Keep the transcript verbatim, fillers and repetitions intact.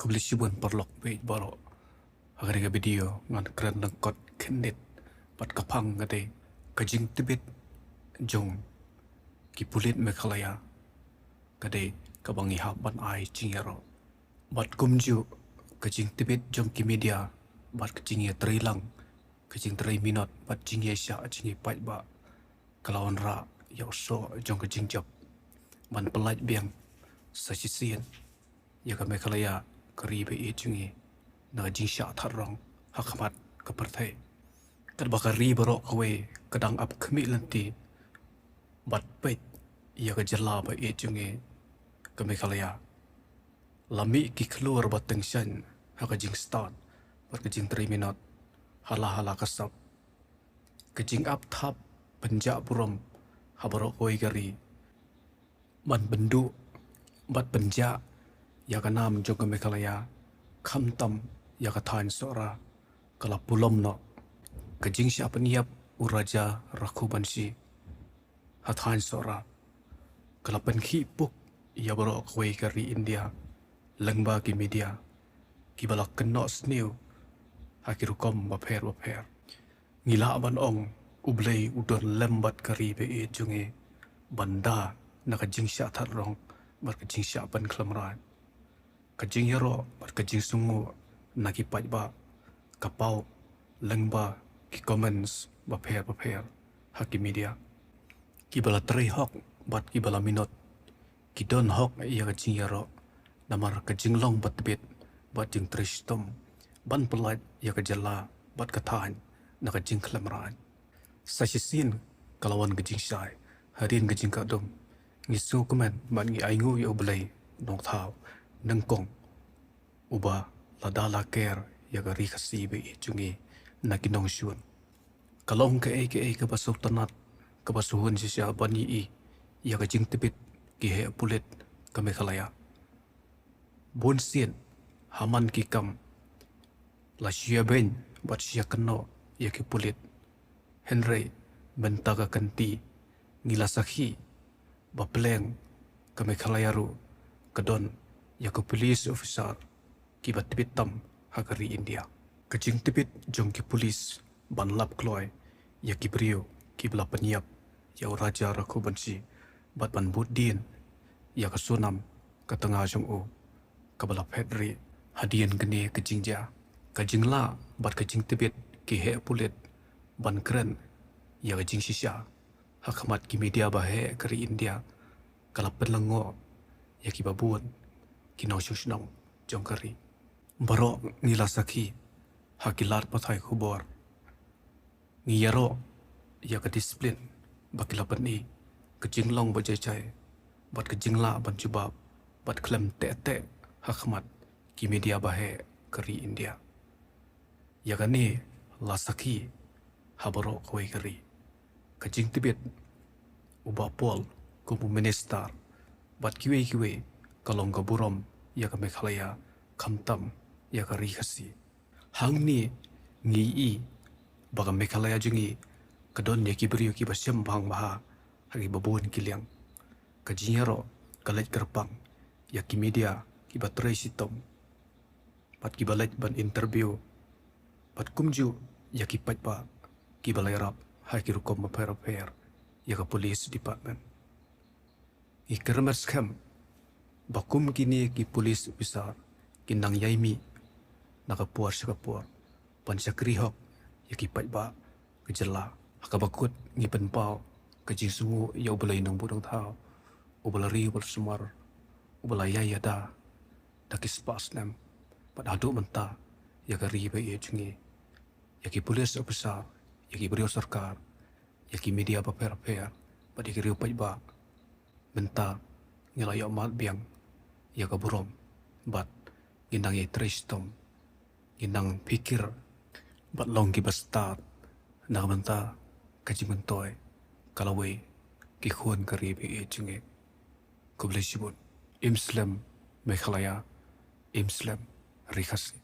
Khublei shibun paralok bad baroh. Ha kane ka video ngan kren lyngkot khyndiat bad ka phang ka dei ka jingtbit jong ki pulit Meghalaya ka dei kaba ngi hap ban ai jingïaroh. Bad kumjuh ka jingtbit jong ki media bad ka jingïatreilang, ka jingtrei minot bad jingïaishah jingïapaidbah ka la wanrah ïa u soh jong ka jingjop ban pyllait biang sa shisien ïa ka Meghalaya ka ri ba ïeit jong ngi na ka jingshah thad rong ha khmat ka pyrthei. Katba ka ri baroh kawei ka dang ap khmih lynti bad peit ïa ka jylla ba ïeit jong ngi ka Meghalaya. La mih ki khlur ba tyngshaiñ ha ka jingstad bad ka jingtrei minot ha la ha la ka sap. Ka jingap thap pynjah burom ha baroh kawei ka ri ban pynduh bad pynjah ïa ka nam jong ka Meghalaya, khamtam ïa ka thaiñ Sohra, ka la pulom noh. Ka jingshah pynïap u Raja Raghuvanshi ha thaiñ Sohra ka la pynkhih puk ïa baroh kawei ka ri India lyngba ki media kiba la kynnoh sniew ha ki rukom bapher bapher. Ngi lah ban ong U Blei u don lem bad ka ri ba ïeit jong ngi ban da na ka jingshah thad rong bad ka jingshah pynkhlem rain. Ka jingïaroh bad ka jingsngew na ki paidbah ka paw lyngba ki comments bapher bapher ha ki media. Kiba la trei hok bad kiba la minot ki don hok ïa ka jingïaroh namar ka jinglong ba tbit bad jingtrei shitom ban pyllait ïa ka jylla bad ka thaiñ na ka jingkhlem rain. Sa shisien ka la wan ka jingshai hadien ka jingkhatdum. Ngi sngewkmen bad ngi ainguh ïa U Blei Nongthaw nyngkong uba la da la ker ïa ka ri Khasi ba ïeit jong ngi na ki nongshun. Ka long kaei kaei kaba sngewtynnat kaba sngewhun shisha ban ïohi ïa ka jingtbit ki heh pulit ka Meghalaya. Bun sien ha man ki kam la shu ïabeiñ bad shu ïakynnoh ïa ki pulit. Hynrei mynta ka kynti ngi la sakhi ba pleng ka Meghalaya ruh ka don ïa ka police officer kiba tbit tam ha ka ri India. Ka jingtbit jong ki pulit ban lap kloi ïa ki briew kiba la pynïap ïa u Raja Raghuvanshi bad ban bud dien ïa ka Sonam ka tnga jong u kaba la phet rieh. Hadien kane ka jingjia ka jinglah bad ka jingtbit ki heh pulit ban kren ïa ka jingshisha ha khmat ki media ba heh ka ri India ka la pynlyngngoh ïa kiba bun ki nongshong shnong jong ka ri. Baroh ngi la sakhi ha ki lad pathai khubor. Ngi ïaroh ïa ka disiplin ba ki la pyni, ka jinglong ba jai jai bad ka jinglah ban jubab bad khlem teh teh ha khmat ki media ba heh ka ri India. Ïa kane la sakhi ha baroh kawei ka ri. Ka jingtbit u Bah Paul kum u minister bad kiwei kiwei ka long ka burom ïa ka Meghalaya khamtam ïa ka ri Khasi. Hangne ngi i ba ka Meghalaya jong ngi ka don ïa ki briew kiba shem bhang bha ha kiba bun ki liang. Ka jingïaroh ka leit kyrpang ïa ki media kiba trei shitom bad kiba leit ban interview bad kumjuh ïa ki paidbah kiba la ïarap ha ki rukom bapher bapher ïa ka police department. Ngi kyrmen skhem ba kum kine ki police officer kin nang ïai mih na ka por sha ka por ban shakri hok ïa ki paidbah ka jylla. Ha kaba kut ngi pynpaw ka jingsngew ïa U Blei Nongbuh Nongthaw, uba la ri uba la sumar, uba la ïai ïada da ki spah snem bad haduh mynta ïa ka ri ba ïeit jong ngi, ïa ki police officer, ïa ki briew sorkar, ïa ki media bapher bapher bad ïa ki riew paidbah. Mynta ngi la ïoh mad biang ïa ka burom bad ngi nang ïai trei shitom, ngi nang phikir bad long kiba stad na ka bynta ka jingmyntoi ka lawei ki khun ka ri ba ïeit jong ngi. Khublei shibun. Im slem Meghalaya, im slem ri Khasi.